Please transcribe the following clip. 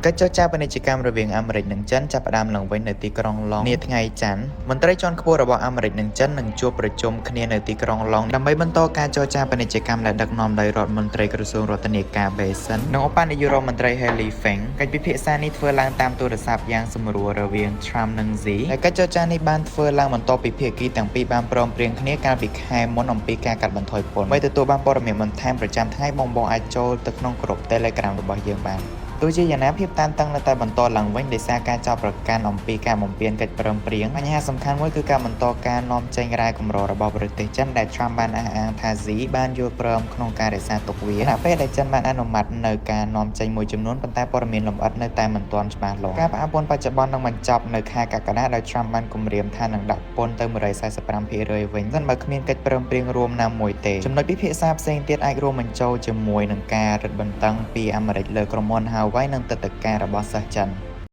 កិច្ចចរចាពាណិជ្ជកម្មរវាងអាមេរិកនិងចិនចាប់ផ្ដើមឡើងវិញនៅទីក្រុងឡុងនាថ្ងៃច័ន្ទមន្ត្រីជាន់ខ្ពស់របស់អាមេរិកនិងចិននឹងជួបប្រជុំគ្នានៅទីក្រុងឡុងដើម្បីបន្តការចរចាពាណិជ្ជកម្មដែលដឹកនាំដោយរដ្ឋមន្ត្រីក្រសួងរដ្ឋាភិបាលបេសិននិងឧបនាយករដ្ឋមន្ត្រី Haley Feng កិច្ចពិភាក្សានេះធ្វើឡើងតាមទូរស័ព្ទយ៉ាងសម្រួលរវាង Trump និង Xi ដែលកិច្ចចរចានេះបានធ្វើឡើងបន្ទាប់ពីភាគីទាំងពីរបានព្រមព្រៀងគ្នាកាលពីខែមុនអំពីការកាត់បន្ថយពន្ធដើម្បីទទួលបានព័ត៌មានបន្ថែមប្រចាំថ្ងៃបងៗអាចចូលទៅក្នុងក្រុម Telegram របស់យើងបានទោះជាយ៉ាងណាភាពតានតឹងនៅតែបន្តឡើងវិញដោយសារការចោទប្រកាន់អំពីការបំពានកិច្ចព្រមព្រៀងបញ្ហាសំខាន់មួយគឺការបន្តការនាំចេញរ៉ែកម្ររបស់ប្រទេសចិនដែល Trump បានអះអាងថា Xi បានយល់ព្រមក្នុងការរក្សាទុកវាខណៈពេលដែលចិនបានអនុម័តនៅការនាំចេញមួយចំនួនប៉ុន្តែព័ត៌មានលម្អិតនៅតែមិនទាន់ច្បាស់លាស់ការផ្អាកពន្ធបច្ចុប្បន្ននឹងបញ្ចប់នៅខែកក្កដាដោយ Trump បានគំរាមថានឹងដាក់ពន្ធទៅ145%វិញមិនបើគ្មានកិច្ចព្រមព្រៀងរួមណាមួយទេចំណុចពិភាក្សាផ្សេងទៀតអាចរួមបញ្ចូលជាមួយនឹងការរឹតបន្តឹងពីអាមេរិកលើក្រុមហ៊ុន Huawei និងទឹកតការរបស់សិស្សចិន។